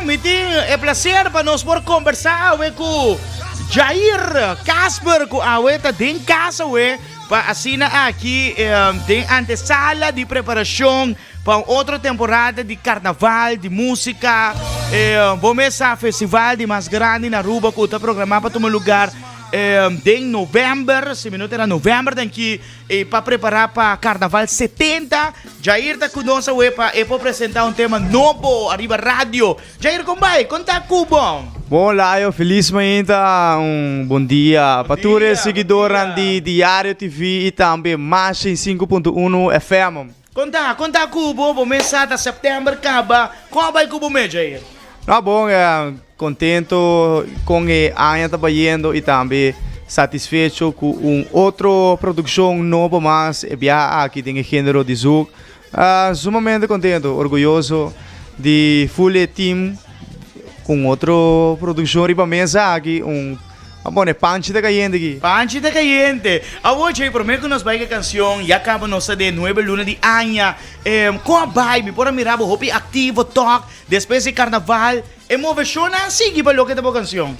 Mi tin e placer pa nos por conversa awe cu Jair Kasper cu awe ta den cas awe pa asina aki den antesala di preparacion pa un otro temporada di carnaval, di musica. Bo mes sa festival di mas grandi na Aruba cu ta programa pa tuma lugar den november, si mi no ta era november den ki. E pa prepara pa Carnaval 70, Jair ta cu nos awe pa e por presenta un tema nobo ariba radio. Jair con bay? Con ta cu bo? Bon Layo, feliz mainta, un bon dia pa tur e siguidornan di Diario TV y tambe Mashin 5.1 FM. Con ta? Con ta cu bo? Bo mes sa ta September caba. Con a bay cu bo mes, Jair? No bon, Contento con e aña ta bayendo y tambe satisfecho cu un otro produccion nobo mas e biaha aki den e genero di zouk. Sumamente contento, orguyoso di full e team cu un otro produccion riba mesa aki, un a pone panchi ta cayente aki. Panchi ta cayente. Awor Jay, prome cu nos bay cu e cancion, ya caba nos ta den nuebe luna di aña. Con a bay? Mi por a mira bo hopi activo tok despues di carnaval. E moveshonnan sigui pa loke ta bo kansion?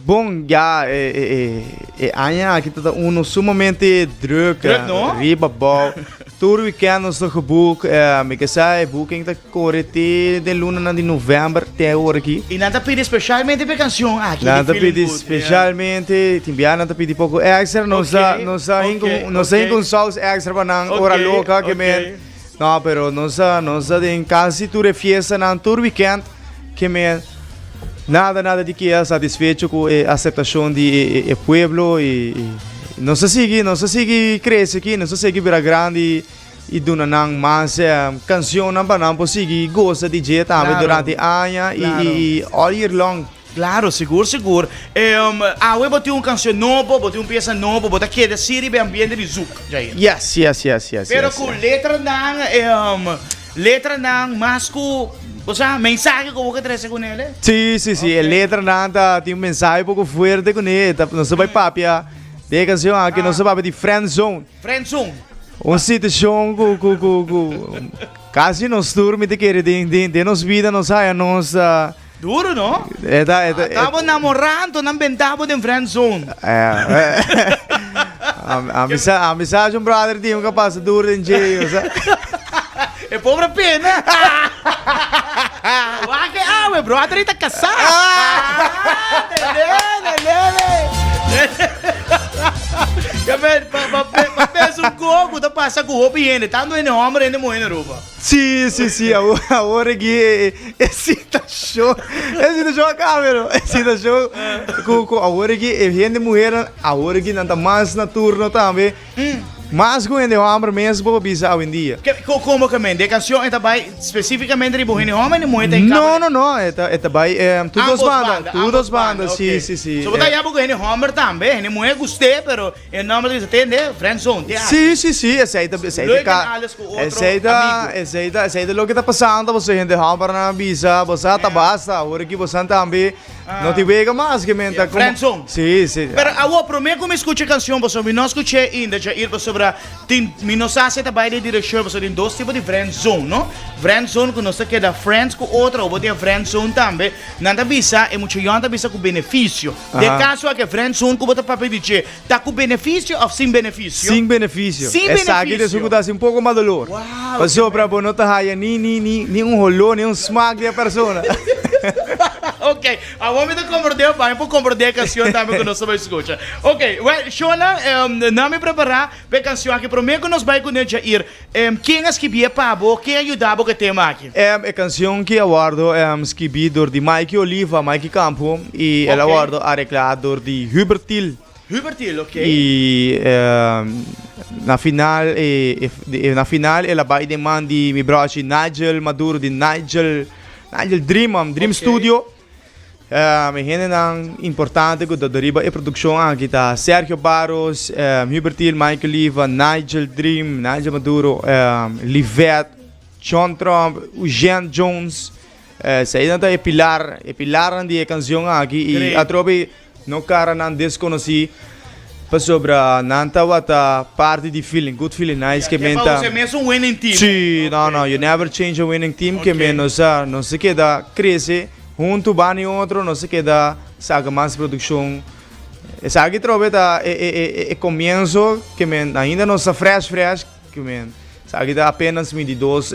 Bon, ya e aña aki ta uno sumamente druk. Druk, no? Riba bou. Tur weekend nos ta geboek. Mi ke sa e booking ta kore te den lunanan di november te awor aki. I nan ta pidi specialmente pa e kansion aki. Nan ta pidi specialmente, tin bia nan ta pidi poko extra. Nos ta nos ta hin ku un saus extra pa nan ora loka ke men. No, pero nos a, nos a den casi tur e fiestanan, tur weekend, ke men nada, nada di keda satisfecho ku e aceptacion di e, e, e pueblo y, y nos a sigui, nos a sigui crece aki, nos a sigui bira grandi y duna nan mas eh, cancionnan pa nan por sigui goza di dje tambe Claro, durante aña y, claro. y, y all year long. Claro, sigur sigur. Awe bo tin un cancion nobo, bo tin un pieza nobo, bo ta keda si riba e ambiente di zouk, Jair. Yes, yes, yes, yes, Pero yes, cu yes. letranan, letranan mas cu, bo sa, mensahe cu bo ke trece cu nele. Si, si, si, e letranan ta tin un mensahe poco fuerte cu ne, ta, nos ta bay papia den e cancion aki, nos ta papia di friend zone. Friend zone. Un situacion cu, cu, cu, cu casi nos tur mi ta kere den, den, den nos vida nos haya nos. Duro no? E ta, e ta, e Tabo namorando, nan benta bo den friend zone. A mi sa, a mi sa un brother di un ka pasa duro den dje, sa. E pobre pena. Wak e awe, brother ta casá. Ah, nene, nene. Ya men, pa, pa, pa pensa un coco ta pasa cu hopi hende, tanto hende homber, hende muher na Aruba. Sí, sí, sí, awor, awor aki e, e situacion, e situacion a cambia no, e situacion cu, cu awor aki e hende muhernan, awor aki nan ta mas na turno tambe, mas cu hende homber mes bo por bisa awendia. Ke, co, como ke men? De cancion e ta bay specificamente riba hende homber, hende muher ta en No, no, no, e ta, e ta bay tur dos Ambos banda, banda, tur ambos dos banda, banda, sí, ok. sí, sí. So bo ta yaba cu hende homber tambe, hende muher gust'é, pero. E nomber ta bisa tende, friendzone, te aki. Sí, sí, sí, esei ta, esei ta Leuk en ka, alles ku otro esei ta, amigo. esei ta, esei ta loke ta pasando, boso hende hòmbernan a bisa, boso a ta basta, awor aki bosan tambe no tin wega mas, ke men ta Yeah, komo, friendzone. sí, sí. Pero awor, promé ku mi skucha e kanshon, pasobra mi no a skuch'é ainda, Jair, pasobra tin, mi no sa si e ta bai den direkshon, pasobra tin dos tipo di friendzone, no? Friendzone ku nos ta keda friends ku otro, awor bo tin e friendzone tambe, nan ta bisa, e mucha yòn ta bisa ku benefisio. Den kaso aki e friendzone ku bo ta papia di dje, ta ku benefisio òf sin benefisio? Sin benefisio. Sin Esaki ta esun ku ta hasi un poko mas dolor. Wow, Pasobra bo no ta haya ni ni ni ni un holó ni un smak di e persona. Ok, awor mi ta komprondé, bai por komprondé e kanshon tambe ku nos ta bai skucha. Ok, wèl, shownan, nan mi prepará pa e kanshon aki. Promé ku nos bai kuné, Jair, Ken a skibié pa bo? Ken a yuda bo ku e tema aki? E kansion ki a wòrdu skibí dor di Mikey Oliva, Mikey Campo, i el a wòrdu areglá dor di Hubert Thiel. Hubert Thiel, ok. I na final, na final el a bai den man di mi brochi Nigel Maduro di Nigel, Nigel Dream, Dream Studio. E hendenan importante ku ta doriba e produkshon aki ta Sergio Barros, Hubert Thiel, Michael Oliva, Nigel Dream, Nigel Maduro, Livet, John Tromp, Eugene Jones. Eseinan ta e pilar, e pilarnan di e kanshon aki i atrobe no karanan deskonosí. Pasobra nan tabata parti di Feeling Good, Feeling Nice ke men ta. Ke pa usa mesun winning team. Sí, no, no, you never change a winning team ke men nos a, nos a keda krese huntu banda i otro, nos a keda saka mas produkshon. Esaki trobe ta e e e e komienso ke men ainda nos ta fresh fresh ke men esaki ta apenas mi di dos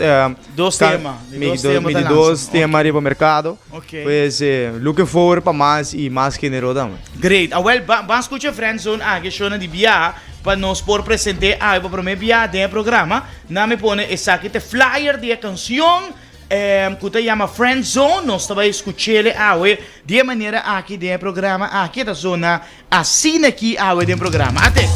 Dos tema, di dos tema mi di dos tema riba merkado. Pues looking forward pa mas y mas genero tambe. Great. Awel ban scucha Friendzone aki shownan di biaha pa nos por presente awe pa prome biaha den e programa. Nan mi pone esaki ta e flyer di e cancion cu ta yama Friendzone. Nos ta bay scuchele awe di e manera aki den e programa aki. E ta zona Asina ki awe den programa. Ate!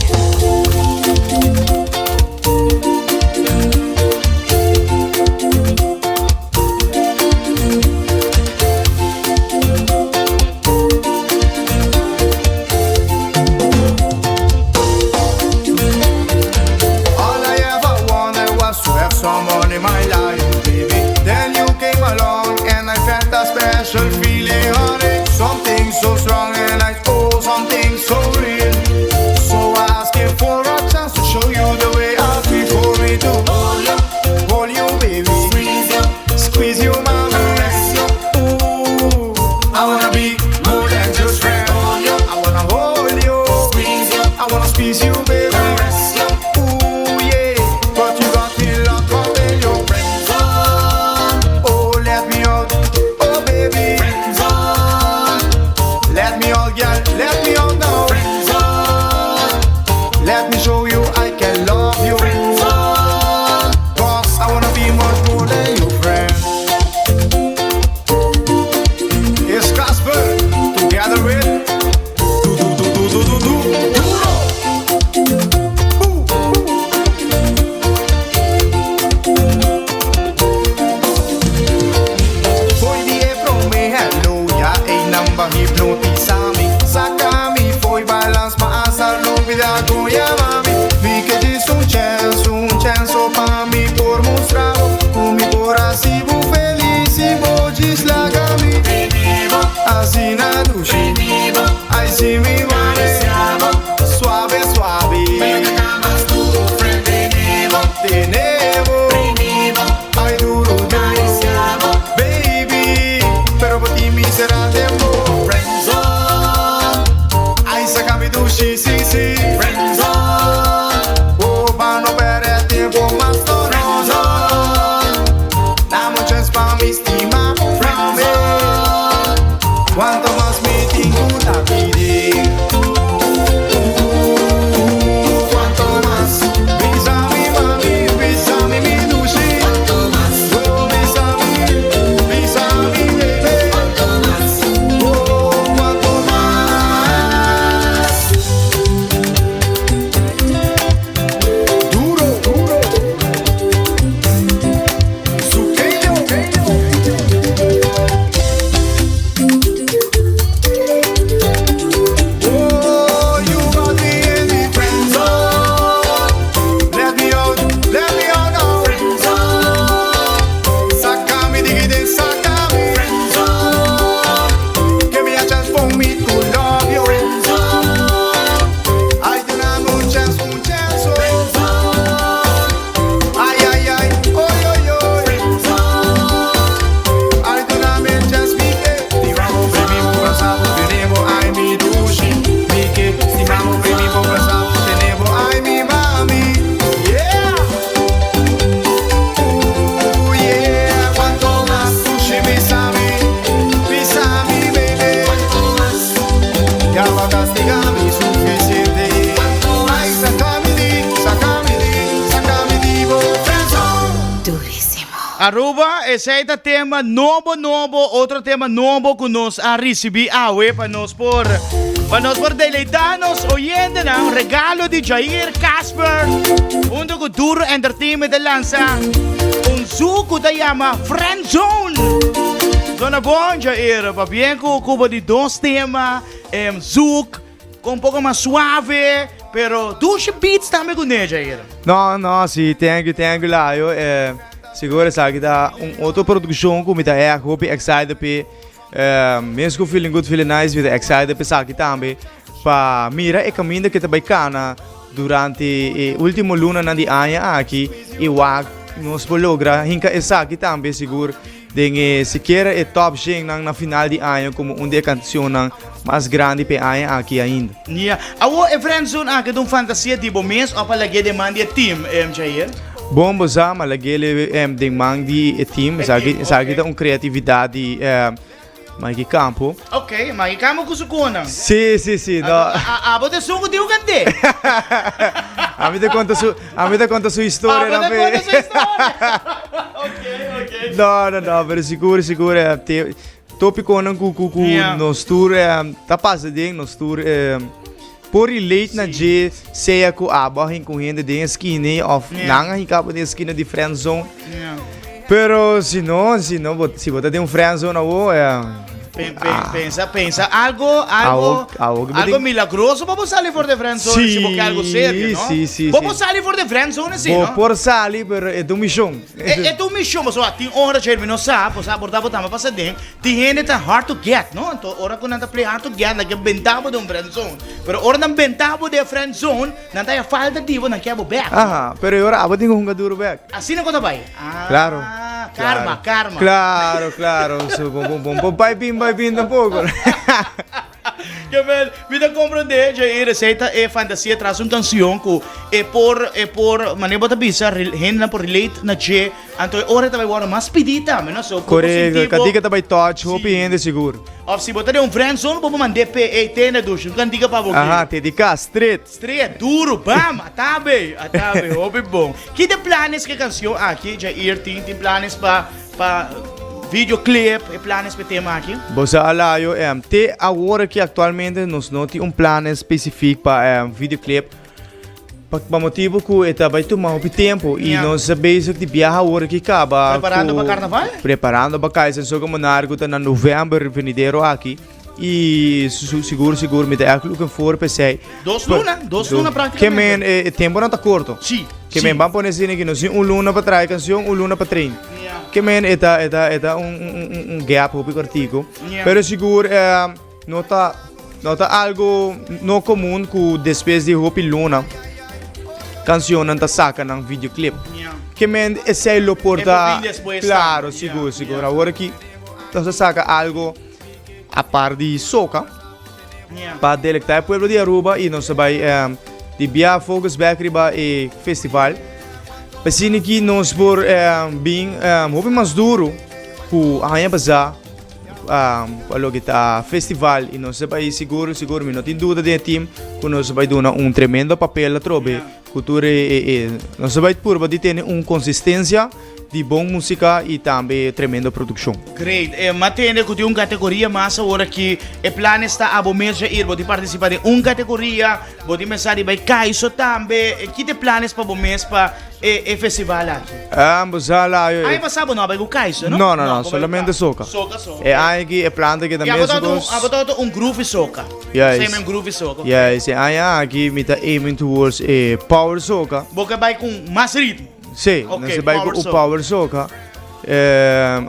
All I ever wanted was to have someone in my life, baby. Then you came along and I felt a special feeling, honey. Something so strong and I oh, something so real. So asking for a chance to show you the way I feel for me to hold you, hold you, baby. Squeeze you, squeeze you, mama. Caress you. Ooh, I wanna be more than just friends. Hold you, I wanna hold you, squeeze you. I wanna squeeze you, baby. Caress you. Ooh yeah, but you got me locked up in your friend zone. Oh, let me out, oh baby. Friend zone. Let me out, girl, let me out now. Friend zone. Let me show you I can love you. Friend zone. Cause I wanna be much more than your friend. It's Casper together with Du du du du du du du Duro. Boo, boo. Fo'i di e prome hello ya einan ba hipnotisa mi Saka mi fo'i balans ma asa lubida ku yama mi Mi ke djis un chèns, un chèns so pa mi por mustra bo Ku mi por hasi bo felis si bo djis laga mi Asina dushi, ai si mi ware Suave suave, tene bo Ai duro duro, baby Pero bo tin mi será den bo friendzone Ai saca mi dushi, si si Friendzone Oh, pa no perde tempo mas no no no Dame un chance pa mi stima Friendzone Cuanto mas mi tin cu ta pidi Ooh, cuanto mas Bisa mi mami, bisa mi mi dushi Oh, bisa mi, bisa mi baby Oh, cuanto mas Duro, duro Zuqueño. Oh, you got me in the friend zone. Let me out, let me out now. Friend zone. Saca mi digide, saca mi. Friend zone. Give me a chance for me to love you. Friend zone. Ay, dame un chance, un chance. oh. Friend zone. Ay, ay, ay, oy, oy, oy. Friend zone. Ay, dame un chance, mi ke. Stimamo, baby, brasabo, tenemos, ay, mi dushi. Mi ke. Stimamo, baby, brasabo, tenemos, ay, mi mami. Yeah. Ooh, yeah. Cuanto mas dushi, bisa mi, bisa mi, baby. Cuanto mas. Ya va a castigar mi suficiente. Ay, saca mi di, saca mi di, saca mi di, bo friend zone. Durísimo. Aruba, esey ta tema nobo nobo, otro tema nobo cu nos a ricibi awe pa nos por pa nos por deleita nos oyentenan. Regalo di Jair Casper hunto cu Duro Entertainment a lansa un zoo cu ta yama Friend Zone. Zona bon Jair, pabien cu cu bo di dos tema, em zoek con un poco mas suave, pero dushi beats tambe cu ne Jair. No, no, si, thank you, thank you, Layo. Eh, sigur esaki ta un otro produccion cu mi ta echt hopi excited p'e. Eh, mes cu Feeling Good, Feeling Nice, mi ta excited p'esaki tambe. pa mira e kaminda ku e ta bai kana durante e último lunanan di aña aki i wak nos por logra hinka esaki tambe sigur den e sikiera e top shennan na final di aña komo un di e kansionnan mas grandi pa e aña aki ainda. Ya. Awor e friendzone aki ta un fantasia di bo mes òf a lag'é den man di e team, Jair? Bon bo sa, mi a lag'é den man di e team. Esaki esaki ta un kreatividat di Mikey Campo. Ok, Mikey Campo ku su konan. Sí, sí, sí. No. Abo ta esun ku tin ku kant'é. Ami ta konta su, ami ta konta su historia Abo ta konta su historia. Ok, ok. No, no, no, pero sigur, sigur te topikonan ku ku ku nos tur ta pasa den, nos tur por relate na dje, sea ku abo a hinka un hende den e skina òf nan a hinka abo den e skina di friendzone. Pero si no, si no, bo, si bo ta den un friendzone awo, Pensa, pensa algo, algo, algo milagroso pa bo sali for de friendzone si bo ke algo serio, no? Sí, sí, Bo por sali for de friendzone si, no? Bo por sali, pero e ta un mishon. E ta un mishon, pasobra tin ora Jeremy no sa, bo sa por ta bo tambe pasa den, tin hende ta hard to get, no? Anto ora ku nan ta play hard to get, nan ke benta bo den un friendzone. Pero ora nan benta bo den e friendzone, Nan ta haña falta di bo, nan kia bo bek. Aha, pero e ora abo tin ku hunga duru bek. Asina ku ta bai? Ah, Claro. Karma, karma. Claro, claro. So, bon, bon, bon, bon bai bin, bai bin tampoco. Jawel, mi ta comprende, Jair, esei ta e fantasia tras un cancion ku e por, e por, manera bo ta bisa, hendenan por relate na dje, anto e ora e ta bai wòrdu mas pidí tambe, no? So, ku bo sinti bo. Correcto, kantika ta bai touch hopi hende sigur. Of si bo ta den un friendzone bo por mand'é p'e, ey tene dushi un kantika pa bo ki. Aha, te di kas, stret. Stret, duru, bam, atabe, atabe, hopi bon. Ki ta e planes ku e kansion aki, Jair, tin? Tin planes pa pa videoclip, e planes pa e tema aki? Bo sa Alayo, te awor aki aktualmente nos no tin un planes spesifik pa videoclip. Pa motibu ku e ta bai tuma hopi tempu i nos ta bezig di biaha awor aki kaba. Preparando pa karnaval? Preparando pa Kaiser Soca Monarco ta na novèmber venidero aki i sigur sigur mi ta ègt looking forward pa esei. Dos luna, dos luna praktikamente. Ke men e tempunan ta korto. Si, si. Ke men ban pone asina ki nos tin un luna pa traha e kanshon, un luna pa train. Ke men e ta e ta e ta un gap hopi kortiku. Pero sigur No ta no ta algo no komun ku despues di hopi luna kanshonnan ta saka nan videoclip. Ke men esei lo por ta klaro sigur sigur. Awor aki nos a saka algo apart di soka pa delekta e pueblo di Aruba i nos a bai di bia focus bek riba e festival. Asina ki nos por bin hopi mas duru ku aña pasá. Pa loke ta festival y nos ta bay sigur sigur mi no tin duda den e team cu nos ta bay duna un tremendo papel atrobe cu tur e e nos ta bay purba di tene un consistencia di bon musica y tambe tremendo produccion. Great, e m'a tende cu tin un categoria mas awor aki, e planes ta abo mes Jair, bo tin participa den un categoria, bo tin pensa di bay Kaiso tambe, ki ta e planes pa bo mes pa E e festival aki. Ambos a la yo. Aña pasá bo no a bai ku Kaiser, no? No, no, no, solamente soca. Soca so. E aña aki e planta ki ta mes kos. Abo tabata un groovy soca. Yes. Same un groovy soca. Yes, e aña aki mi ta aiming towards e power soca. Bo ke bai ku mas ritmo. Sí, nos a bai ku un power soca.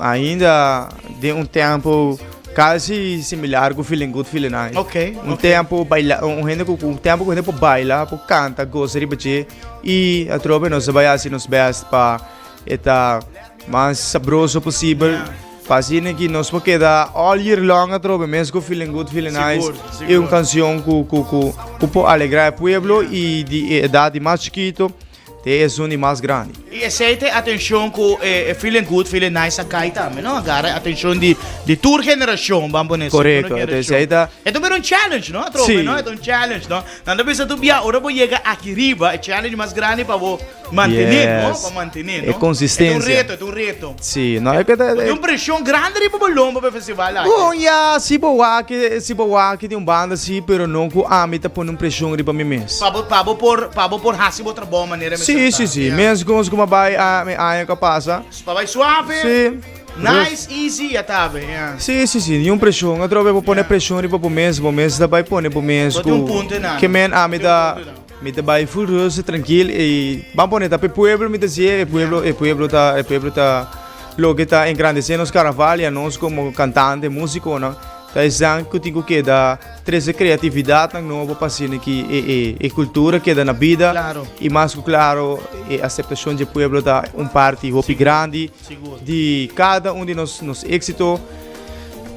Ainda den un tempo casi similar cu Feeling Good, Feeling Nice. Okay, Un tempo baila, un hende cu un tempo cu hende por baila, por canta, goza riba dje. Y atrobe nos a bai haci nos best pa e ta mas sabroso posibel. Pa asina ki nos por keda all year long atrobe mes cu Feeling Good, Feeling Nice. Sigur, sigur. Y un cancion cu cu cu cu por alegra e pueblo y di e edad di mas chikito. Te esun di mas grandi. I esei ta e atencion cu e Feeling Good, Feeling Nice a cay tambe, no? A gara e atencion di di tur generacion, ban pone así, Correcto, tur generacion. esei ta. E ta bira un challenge, no? Atrobe, Sí. no? E ta un challenge, no? Nan ta bisa tur bia, ora bo yega aki riba, e challenge mas grandi pa bo mantene, no? Yes. Pa mantene, E no? consistencia. E ta un reto, e ta un reto. Sí, no, e ke ta. Tin un presion grandi riba bo lomba pa e festival aki. Bon, ya, si bo wak, si bo wak di un banda sí, pero no ku ami ta pone un presion riba mi mes. Pa bo, pa bo por, pa bo por hasi bo trabou manera mester Sí, ta. sí, sí. Ya. Mes kos ku mi a bai a mi aña ku a pasa. Pa bai suave. Sí. Nice, easy, ya ta be, ya. Sí, sí, sí. Niun presion. Atrobe bo pone Ya. presion riba bo mes, bo mes ta bai pone bo mes Bo ku. tin un punto enan. Ke men ami Bo tin un ta. punto enan. Mi ta bai full rustig, trankil i ban pone ta p'e pueblo mi ta si'e, e pueblo, e pueblo ta, e pueblo ta loke ta engrandesé nos karnaval i anos komo kantante, músikonan. Ta esnan ku tin ku keda trese kreatividatnan nobo pa asina ki e e e kultura keda na bida. Klaro. I mas ku klaro e aseptashon dje pueblo ta un parti hopi grandi Sigur. di kada un di nos nos éksito.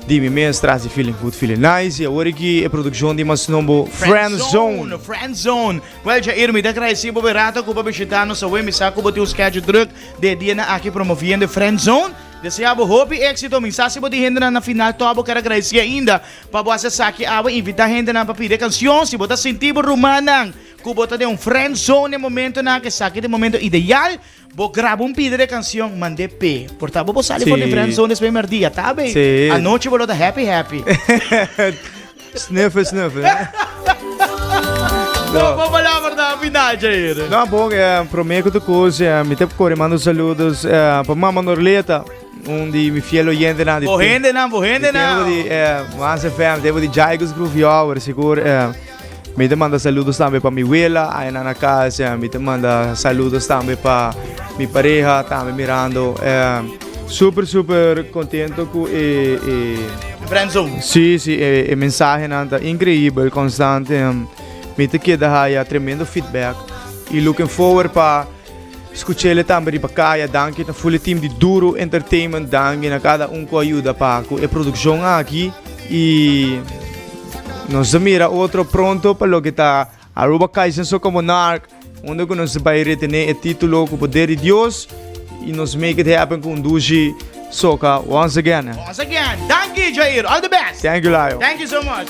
Di mi mes tras di Feeling Good Feeling Nice i awor aki e produkshon di mas nobo Friend Zone. Friend Zone. Wel Jair, mi ta agradeci bo berato ku bo a bishita nos awe. Mi sa ku bo tin un schedule druk den e dianan aki promoviendo e Friend Zone. Desea bo hopi éxito. Mi sa si bo tin hendenan na final tòg bo ker agradeci ainda pa bo hasi esaki awe. Invita hendenan pa pidi e kanshon. Si bo ta sinti bo rumannan ku bo ta den un friend zone e momentonan aki, esaki ta e momento ideal. Bo graba un pida di e kanshon, mand'é p'e. Por ta bo por sali for di friend zone despues merdia, ta be? Anochi bo lo ta happy happy. Snuffel snuffel. No, bo palabra na final, Jair. No, bon, promé ku tur kos, mi ta kore manda un saludos pa Mama Norleta, un di mi fiel oyentenan di Bo hendenan, bo hendenan. Tempo di Mas FM, tempo di Jaigos Groovy Hour, sigur. Mi ta manda saludos tambe pa mi wela ayna na cas. Mi ta manda saludos tambe pa mi pareha tambe mirando. Super super contento cu e e Friendzone. Si si e e mensahenan ta increibel constante. Mi ta keda haya tremendo feedback y looking forward pa scuchele tambe riba caya. Danki na full e team di Duro Entertainment. Danki na cada un cu a yuda pa cu e produccion aki. Y nos ta mira otro pronto pa loke ta Aruba Kaizen Soca Monarch, unda cu nos ta bay retene e titulo cu poder di Dios y nos make it happen cu un dushi soca once again. Once again. Danki Jair. All the best. Thank you Layo. Thank you so much.